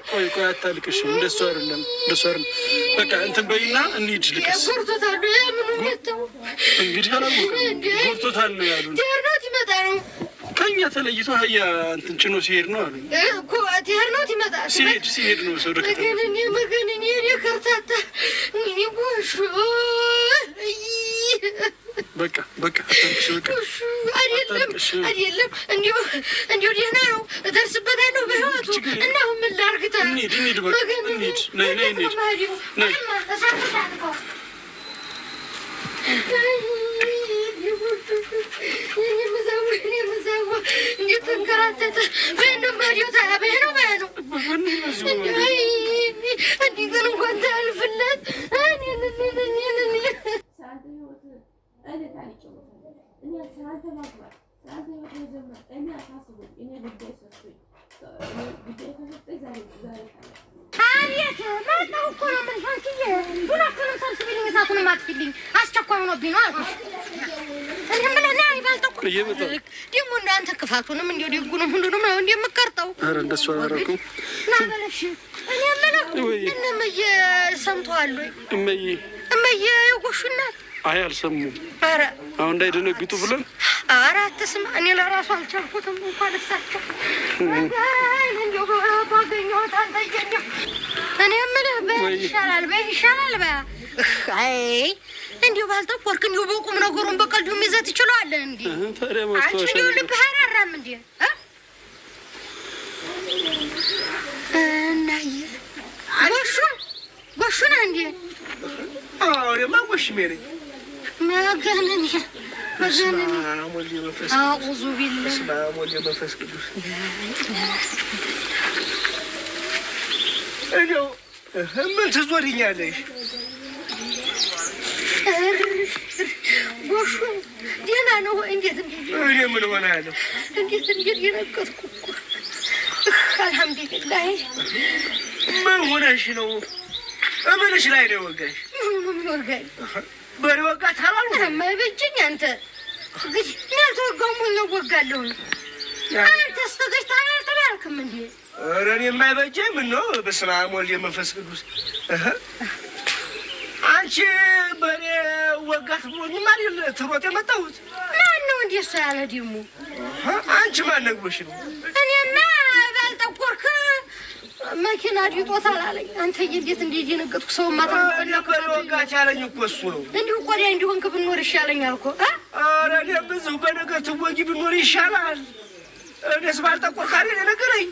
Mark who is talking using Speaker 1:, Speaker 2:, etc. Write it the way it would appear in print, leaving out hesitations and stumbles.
Speaker 1: ቆይ ቆይ፣ አታልቅሽ። እንደሱ አይደለም፣ እንደሱ አይደለም። በቃ እንትን በይና እንሂድ። ልቅስ
Speaker 2: ጎርቶታል። ምኑ መተው
Speaker 1: እንግዲህ አላወቅም። ጎርቶታል ነው ያሉን።
Speaker 2: ትሄድ ይመጣ ነው።
Speaker 1: ከኛ ተለይቶ አህያ እንትን ጭኖ ሲሄድ ነው አሉኝ።
Speaker 2: እኮ ትሄድ ነው ይመጣ
Speaker 1: ሲሄድ ሲሄድ ነው ሰው ደከተ
Speaker 2: መገነኔ መገነኔ የኔ ከርታታ ጎሹ።
Speaker 1: በቃ በቃ አታልቅሽ። በቃ
Speaker 2: አይደለም አይደለም፣ እንዲሁ እንዲሁ ደህና ነው፣ እደርስበታለሁ በህይወቱ። እና አሁን ምን ላድርግ?
Speaker 1: እንሂድ እንሂድ፣ በቃ እንሂድ። ነይ ነይ እንሂድ። ነይ።
Speaker 2: እንዴት ተንከራተተ! በይ ነው በይ ነው በይ ነው። እንዲህ ግን እንኳን ታልፍለት። አቤት መጣሁ እኮ ነው የምልሽ። አንቺዬ ሁለቱንም ሰብስቢልኝ፣ እሳቱንም አጥፊልኝ። አስቸኳይ ሆኖብኝ ነው አልኩሽ። እኔ የምልህ ና ባልጠቁ ደግሞ እንደ አንተ ክፋቱንም እንዲሁ ደጉንም ሁሉንም ነው እንደ የምትቀርጠው።
Speaker 1: ኧረ እንደሱ አላደረኩም።
Speaker 2: ና በለሽ። እኔ የምልህ እነ እመዬ ሰምተዋል ወይ?
Speaker 1: እመዬ
Speaker 2: እመዬ የጎሹ እናት።
Speaker 1: አይ አልሰሙም።
Speaker 2: ኧረ
Speaker 1: አሁን እንዳይደነግጡ ብለን።
Speaker 2: ኧረ አትስማ። እኔ ለራሱ አልቻልኩትም እንኳን እሳቸው። እንደው ባገኘሁት አንተዬ፣ እንደው እኔ የምልህ በይ ይሻላል፣ በይ ይሻላል። በያ አይ እንዲሁ ባልጠቆርክ እንዲሁ በቁም ነገሩን በቀልዱም ይዘህ ትችለዋለህ። እንዲ
Speaker 1: ታዲያ
Speaker 2: አንቺ
Speaker 1: ማስታወሻ
Speaker 2: እንዲሁ ልብህ አይራራም እንዴ? እናዬ ጎሹ ጎሹ ነህ እንዴ?
Speaker 3: አዎ እኔማ ጎሽሜ ነኝ።
Speaker 2: መገነኔ መገነኔ።
Speaker 3: በስመ አብ ወወልድ ወመንፈስ ቅዱስ።
Speaker 2: አዑዙ ቢላህ።
Speaker 3: በስመ አብ ወወልድ ወመንፈስ ቅዱስ። እንደው ምን ትዞሪኛለሽ?
Speaker 2: ጎሹ ደህና ነው? እንዴት እንዴት
Speaker 3: እኔ ምን እሆናለሁ?
Speaker 2: እንዴት እንዴት የነገርኩ እኮ አልሐምዱሊላህ።
Speaker 3: ምን ሆነሽ ነው? እምንሽ ላይ ነው የወጋሽ?
Speaker 2: ምኑ ነው የሚወጋኝ?
Speaker 3: በሬ ወጋት አላሉ?
Speaker 2: ኧረ የማይበጀኝ አንተ እንግዲህ እኔ አልተወጋሁም ሆኜ እወጋለሁ። አንተስ ተገጭተሃል አልተባልክም እንዴ?
Speaker 3: ኧረ እኔ የማይበጀኝ ምን ነው? በስመ አብ ወወልድ ወመንፈስ ቅዱስ። አንቺ በሬ ወጋት ብሎኝማ አይደል ትሮጥ የመጣሁት?
Speaker 2: ማን ነው እንዴ እሱ ያለ ደግሞ?
Speaker 3: አንቺ ማን ነግሮሽ ነው?
Speaker 2: እኔማ ባልጠቆርክ መኪና ዲጦታል አለኝ። አንተዬ እንዴት እንዴት የደነገጥኩ ሰውማ።
Speaker 3: እኔ በሬ ወጋት ያለኝ እኮ እሱ ነው።
Speaker 2: እንዲሁ ቆዳ እንዲሆንክ ብኖር ይሻለኛል እኮ።
Speaker 3: ኧረ እኔም እዚሁ በነገር ትወጊ ብኖር ይሻላል። እኔስ ባልጠቆርክ አይደል የነገረኝ?